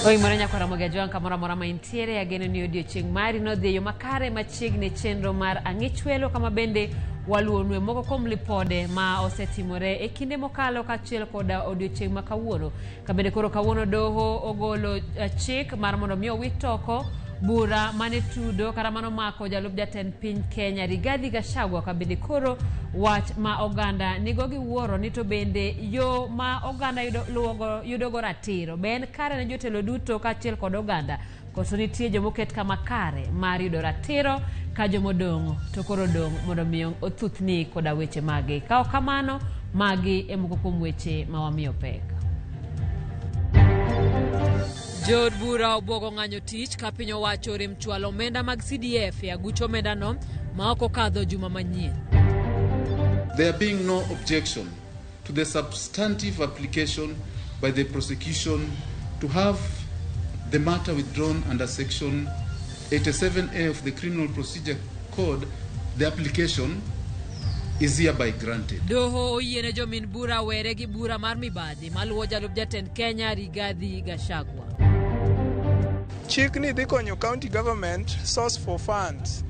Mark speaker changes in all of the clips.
Speaker 1: Oimore nyakwa Ramogi Ajwang' kamoro amora ma intiere, ageno ni odiochieng' mari nodhi e yo makare machiegni e chenro mar Ang'ich Welo kama bende waluwonue moko kuom lipode ma osetimore e kinde mokalo kaachiel koda odiochieng' ma kawuono. Kabende koro kawuono doho ogolo chik mar mondo mi owit oko bura mane tudo kata mano mako jalup jatend piny Kenya Rigathi Gachagua kabende koro wach ma oganda nigo gi wuoro ni to bende yo ma oganda yudo, luwogo, yudogo ratiro be en kare ne jotelo duto kaachiel kod oganda koso nitie jomoket kama kare mar yudo ratiro ka jomodong' to koro odong' mondo mi othuthni koda weche magi. Ka ok kamano, magi e moko kuom weche ma wamiyo pek. Jood bura obwogo ng'anyo tich ka piny owacho orem chwalo omenda mag CDF e aguch omendano ma ok okadho juma manyien.
Speaker 2: There being no objection to the substantive application by the prosecution to have the matter withdrawn under Section 87A of the Criminal Procedure Code, the application is hereby granted.
Speaker 1: Doho oyiene jomin bura were gi bura mar mibadhi maluwo jalup jatend Kenya Rigathi Gachagua.
Speaker 3: Chik ni dhi konyo county government source for funds.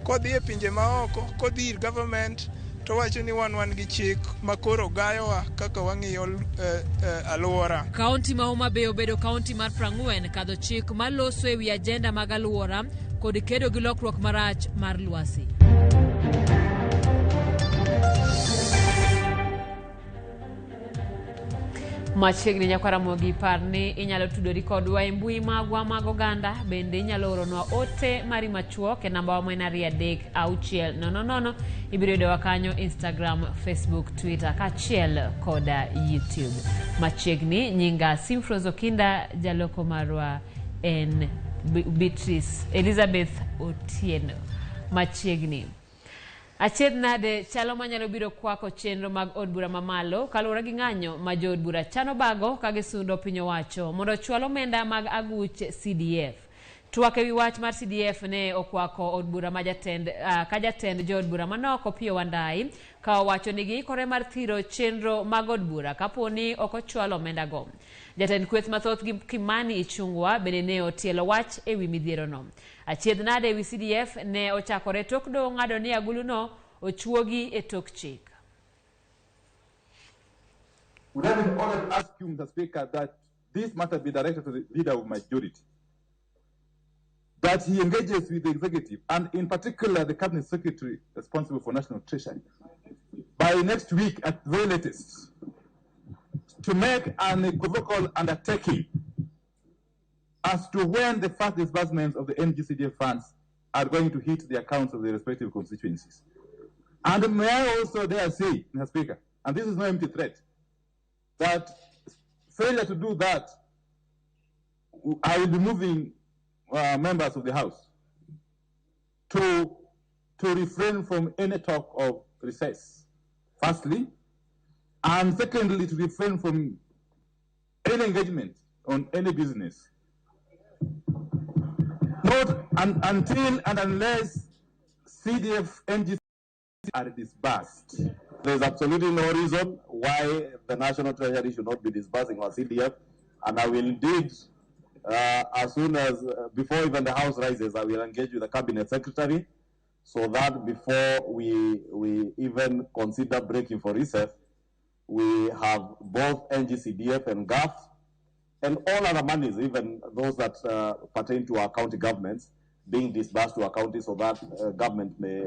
Speaker 3: Kodhi e pinje maoko, kodhi ir government, to wacho ni wan wan gi chik ma koro gayowa kaka wang'iyo alwora.
Speaker 1: Kaunti ma Homa Bay obedo kaunti mar 40 kadho chik maloso e wi ajenda mag alwora kod kedo gi lokruok marach mar lwasi. Machiegni nyakwa Ramogi, par ni inyalo tudori kodwa e mbui magwa mag oganda, bende inyalo oronwa ote mari machuok e namba wa ma en 23600. Ibiro yudowa kanyo Instagram, Facebook, Twitter kaachiel koda YouTube. Machiegni nyinga Simfrose Okinda, jaloko marwa en Beatrice Elizabeth Otieno. Machiegni. Achiedh nade chalo manyalo biro kwako chenro mag od bura mamalo kaluwore gi ng'anyo ma jood bura chano bago ka gisundo piny owacho mondo ochwal omenda mag aguch CDF. Twak ewi wach mar CDF ne okwako od bura ma jatend, ka jatend jood bura manok Opiyo Wandayi ka owacho ni giikore mar thiro chenro mag od bura kapo ni ok ochwal omenda go. Jatend kweth mathoth gi Kimani Ichung'wa bende ne otielo wach ewi midhierono. Achiedh nade ewi CDF ne ochakore tok doho ng'ado ni aguluno ochuogi e tok chik.
Speaker 4: We have been ordered to ask you, Mr. Speaker, that this matter be directed to the leader of majority, that he engages with the executive, and in particular the cabinet secretary responsible for national treasury, by next week at the very latest, to make an equivocal undertaking as to when the first disbursements of the NGCDF funds are going to hit the accounts of the respective constituencies. And may I also dare say, Mr. Speaker, and this is no empty threat, that failure to do that, I will be moving members of the House to refrain from any talk of recess, firstly, and secondly, to refrain from any engagement on any business. Not until and unless CDF NGC are disbursed.
Speaker 5: There's absolutely no reason why the National Treasury should not be disbursing our CDF, and I will indeed, as soon as, before even the House rises, I will engage with the Cabinet Secretary so that before we even consider breaking for recess, we have both NGCDF and GAF and all other monies, even those that pertain to our county governments, being disbursed to our county so that government may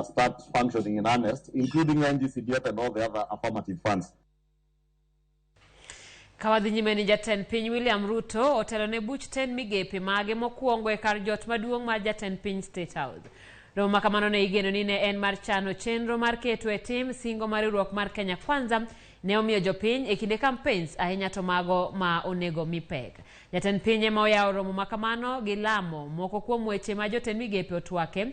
Speaker 5: start functioning in earnest, including NGCDF and all the other affirmative funds.
Speaker 1: Kawadhi nyime ni jatend piny William Ruto otelo ne buch tend migepe mage mokwongo e kar jot maduong' mar jatend piny State House. Romo ma kamano ne igeno ni ne en mar chano chenro mar keto e tim singo mar riwruok mar Kenya Kwanza ne omiyo jopiny e kinde campaigns ahinya to mago ma onego mi pek. Jatend piny ema oyawo romo ma kamano gi lamo moko kuom weche ma jotend migepe otwake.